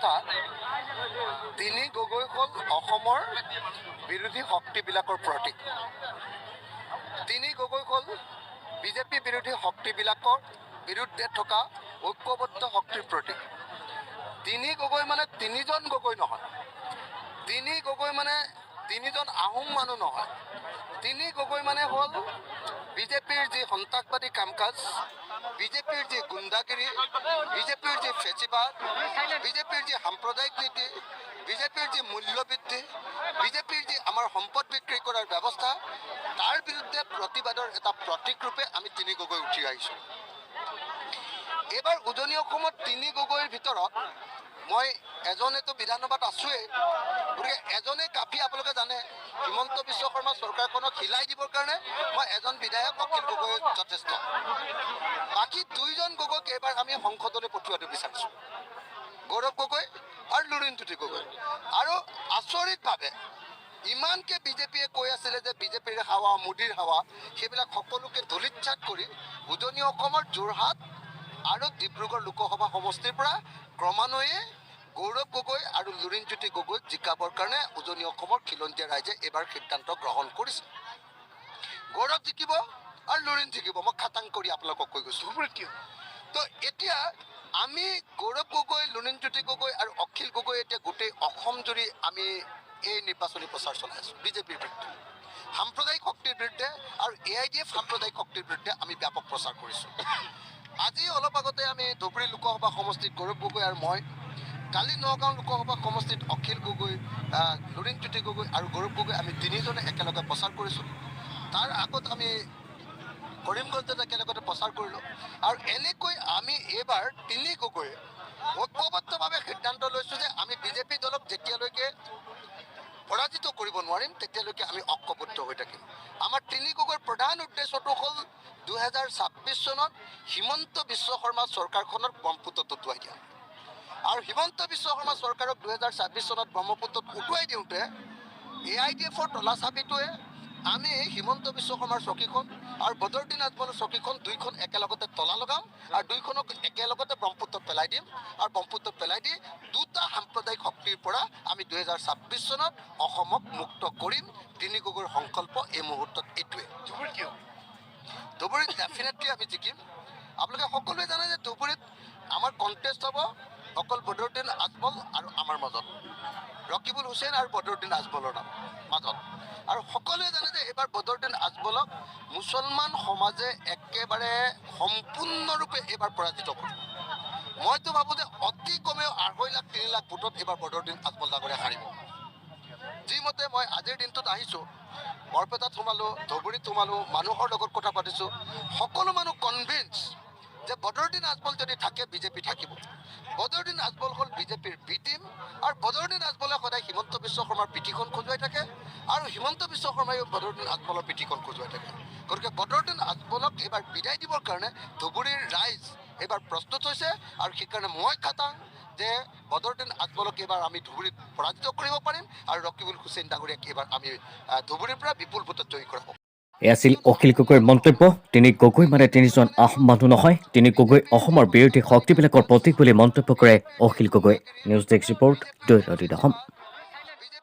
কথা, তিনি গগৈ হ'ল অসমৰ বিৰোধী শক্তিবিলাকৰ প্ৰতীক। তিনি গগৈ হ'ল বিজেপি বিৰোধী শক্তিবিলাকৰ বিৰুদ্ধে থকা ঐক্যবদ্ধ শক্তিৰ প্ৰতীক। তিনি গগৈ মানে তিনিজন গগৈ নহয়, তিনি গগৈ মানে তিনিজন আহোম মানুহ নহয়। তিনি গগৈ মানে হ'ল বিজেপিৰ যি সন্ত্ৰাসবাদী কাম কাজ, বিজেপিৰ যি গুণ্ডাগিৰি, বিজেপিৰ যি ফেচিবাদ, বিজেপিৰ যি সাম্প্ৰদায়িক নীতি, বিজেপিৰ যি মূল্যবৃদ্ধি, বিজেপিৰ যি আমাৰ সম্পদ বিক্ৰী কৰাৰ ব্যৱস্থা, তাৰ বিৰুদ্ধে প্ৰতিবাদৰ এটা প্ৰতীক ৰূপে আমি তিনি গগৈ উঠি আহিছোঁ। এইবাৰ উজনি অসমত তিনি গগৈৰ ভিতৰত মই এজনেতো বিধানসভাত আছোৱেই, গতিকে এজনে কাফি। আপোনালোকে জানে, হিমন্ত বিশ্ব শৰ্মা চৰকাৰখনক হিলাই দিবৰ কাৰণে মই এজন বিধায়ক অখিল গগৈ যথেষ্ট। বাকী দুইজন গগৈক এইবাৰ আমি সংসদলৈ পঠিওৱাটো বিচাৰিছোঁ, গৌৰৱ গগৈ আৰু লুৰিণজ্যোতি গগৈ। আৰু আচৰিতভাৱে ইমানকে বিজেপিয়ে কৈ আছিলে যে বিজেপিৰ হাৱা, মোদীৰ হাৱা, সেইবিলাক সকলোকে ধূলিসাৎ কৰি উজনি অসমৰ যোৰহাট আৰু ডিব্ৰুগড় লোকসভা সমষ্টিৰ পৰা ক্ৰমান্বয়ে গৌৰৱ গগৈ আৰু লুৰিণজ্যোতি গগৈক জিকাবৰ কাৰণে উজনি অসমৰ খিলঞ্জীয়া ৰাইজে এইবাৰ সিদ্ধান্ত গ্ৰহণ কৰিছে। গৌৰৱ জিকিব আৰু লুৰিণ জিকিব, মই খাটাং কৰি আপোনালোকক কৈ গৈছোঁ। ধুবুৰীত কি হ'ব? তো এতিয়া আমি গৌৰৱ গগৈ, লুৰিণজ্যোতি গগৈ আৰু অখিল গগৈ এতিয়া গোটেই অসম জুৰি আমি এই নিৰ্বাচনী প্ৰচাৰ চলাই আছোঁ। বিজেপিৰ বিৰুদ্ধে, সাম্প্ৰদায়িক শক্তিৰ বিৰুদ্ধে আৰু এআইডিএফ সাম্প্ৰদায়িক শক্তিৰ বিৰুদ্ধে আমি ব্যাপক প্ৰচাৰ কৰিছোঁ। আজি অলপ আগতে আমি ধুবুৰী লোকসভা সমষ্টিত গৌৰৱ গগৈ আৰু মই, কালি নগাঁও লোকসভা সমষ্টিত অখিল গগৈ, লুৰিণজ্যোতি গগৈ আৰু গৌৰৱ গগৈ, আমি তিনিজনে একেলগে প্ৰচাৰ কৰিছোঁ। তাৰ আগত আমি কৰিমগঞ্জত একেলগতে প্ৰচাৰ কৰিলোঁ। আৰু এনেকৈ আমি এইবাৰ তিনি গগৈয়ে ঐক্যবদ্ধভাৱে সিদ্ধান্ত লৈছোঁ যে আমি বিজেপি দলক যেতিয়ালৈকে পৰাজিত কৰিব নোৱাৰিম, তেতিয়ালৈকে আমি ঐক্যবদ্ধ হৈ থাকিম। আমাৰ তিনি গগৈৰ প্ৰধান উদ্দেশ্যটো হ'ল 2026 চনত হিমন্ত বিশ্ব শৰ্মা চৰকাৰখনক ব্ৰহ্মপুত্ৰত উটুৱাই দিয়া। আৰু হিমন্ত বিশ্ব শৰ্মা চৰকাৰক 2026 চনত ব্ৰহ্মপুত্ৰত উটুৱাই দিওঁতে এআইডিএফৰ তলা চাবিটোৱে আমি হিমন্ত বিশ্ব শৰ্মাৰ চকীখন আৰু বদৰুদ্দিন আজমলৰ চকীখন দুইখন একেলগতে তলা লগাম আৰু দুইখনক একেলগতে ব্ৰহ্মপুত্ৰত পেলাই দিম। আৰু ব্ৰহ্মপুত্ৰত পেলাই দি দুটা সাম্প্ৰদায়িক শক্তিৰ পৰা আমি 2026 চনত অসমক মুক্ত কৰিম। তিনি গগৈৰ সংকল্প এই মুহূৰ্তত এইটোৱে। ধুবুৰীত কি হ'ব? ধুবুৰীত ডেফিনেটলি আমি জিকিম। আপোনালোকে সকলোৱে জানে যে ধুবুৰীত আমাৰ কণ্টেষ্ট হ'ব অকল বদৰুদ্দিন আজমল আৰু আমাৰ মাজত, ৰকিবুল হুছেইন আৰু বদৰুদ্দিন আজমলৰ নাম মাজত। আৰু সকলোৱে জানে যে এইবাৰ বদৰুদ্দিন আজমলক মুছলমান সমাজে একেবাৰে সম্পূৰ্ণৰূপে এইবাৰ পৰাজিত কৰিব। মইতো ভাবোঁ যে অতি কমেও 2.5 লাখ, 3 লাখ ভোটত এইবাৰ বদৰুদ্দিন আজমল ডাঙৰীয়া হাৰিব। যিমতে মই আজিৰ দিনটোত আহিছোঁ, বৰপেটাত সোমালোঁ, ধুবুৰীত সোমালোঁ, মানুহৰ লগত কথা পাতিছোঁ, সকলো মানুহ কনভিন্স যে বদৰুদ্দিন আজমল যদি থাকে, বিজেপি থাকিব। বদৰুদ্দিন আজমল হ'ল বিজেপিৰ বি টিম আৰু বদৰুদ্দিন আজমলে সদায় হিমন্ত বিশ্ব শৰ্মাৰ পিঠিখন খজুৱাই থাকে আৰু হিমন্ত বিশ্ব শৰ্মায়ো বদৰুদ্দিন আজমলৰ পিঠিখন খজুৱাই থাকে। গতিকে বদৰুদ্দিন আজমলক এইবাৰ বিদায় দিবৰ কাৰণে ধুবুৰীৰ ৰাইজ এইবাৰ প্ৰস্তুত হৈছে। আৰু সেইকাৰণে মই খাটাং যে বদৰুদ্দিন আজমলক এইবাৰ আমি ধুবুৰীত পৰাজিত কৰিব পাৰিম আৰু ৰকিবুল হুছেইন ডাঙৰীয়াক এইবাৰ আমি ধুবুৰীৰ পৰা বিপুল ভোটত জয়ী কৰাব। এয়া আছিল অখিল গগৈৰ মন্তব্য। তিনি গগৈ মানে তিনিজন আহোম মানুহ নহয়, তিনি গগৈ অসমৰ বিৰোধী শক্তিবিলাকৰ প্ৰতীক বুলি মন্তব্য কৰে Akhil Gogoi. News desk report, দৈনন্দিন অসম।